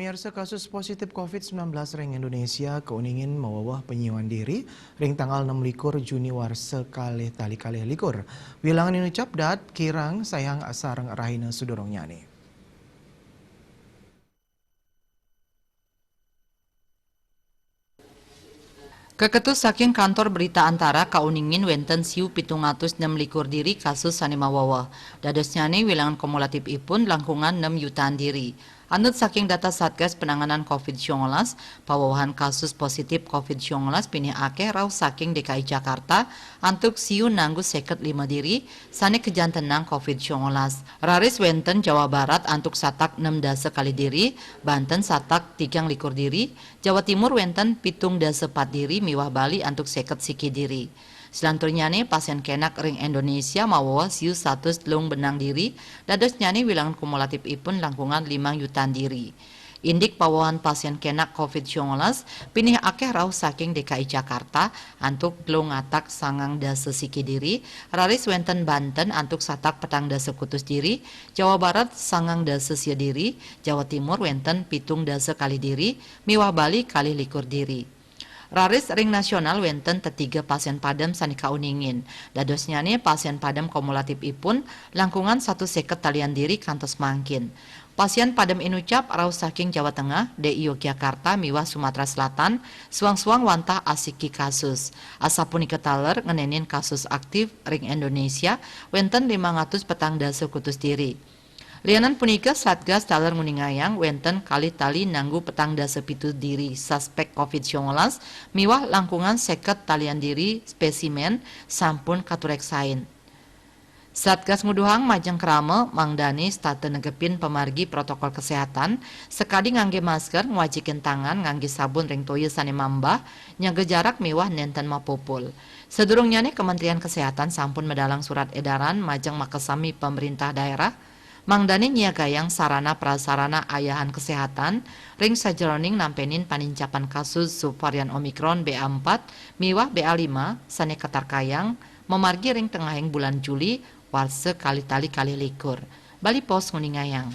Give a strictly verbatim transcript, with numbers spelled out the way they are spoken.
Nyarsa kasus positif covid sembilan belas ring Indonesia kauningin maweweh panyiuan diri ring tanggal enam likur Juni warsa kalih tali kalih likur. Wilangan inucap daat kirang sayang sareng rahina sadurungnyane. Kaketus saking Kantor Berita Antara kauningin wenten siu pitung atus nem likur diri kasus sane maweweh. Dadosnyane wilangan kumulatifipun langkungan nem yutaan diri. Anut saking data Satgas Penanganan covid sembilan belas, pawewehan kasus positif covid sembilan belas pinih akeh rauh saking D K I Jakarta antuk siu nanggu seket lima diri sane kajantenang covid sembilan belas. Raris wenten Jawa Barat antuk satak nem dasa kalih diri, Banten satak tigang likur diri, Jawa Timur wenten pitung dasa pat diri miwah Bali antuk seket siki diri. Selanturnyane pasien kenak ring Indonesia maweweh siu satus telung benang diri, dadosnyane wilangan kumulatifipun langkungan limang yutaan diri. Indik pawewehan pasien kenak covid sembilan belas pinih akeh rauh saking D K I Jakarta antuk telung atak sangang dasa siki diri, raris wenten Banten antuk satak petang dasa kutus diri, Jawa Barat sangang dasa sia diri, Jawa Timur wenten pitung dasa kalih diri, miwah Bali kalih likur diri. Raris ring nasional wenten tetiga pasien padem sane kauningin. Dadosnyane pasien padem kumulatifipun langkungan satus seket talian diri kantos mangkin. Pasien padem inucap rauh saking Jawa Tengah, D I Yogyakarta miwah Sumatera Selatan, suang-suang wantah asiki kasus. Asapunika taler ngenenin kasus aktif ring Indonesia wenten limang atus petang dasa kutus diri. Lianan punika, Satgas taler nguningayang wenten kalih tali nanggu petang dasa pitu diri suspek covid sembilan belas miwah langkungan seket talian diri spesimen sampun katureksain. Satgas nguduhang majeng krama mangdane setata negepin pamargi protokol kesehatan, sakadi ngangge masker, ngwajikin tangan ngangge sabun ring toya sane mambah, nyaga jarak miwah nenten mapupul. Sadurungnyane, Kementerian Kesehatan sampun medalang surat edaran majeng makasami pemerintah daerah, mangdane nyiagayang sarana prasarana ayahan kesehatan ring sajeroning nampenin panincapan kasus subvarian Omikron B A empat miwah B A lima sane katarkayang mamargi ring tengahing bulan Juli warsa kalih tali kalih likur. Bali Post nguningayang.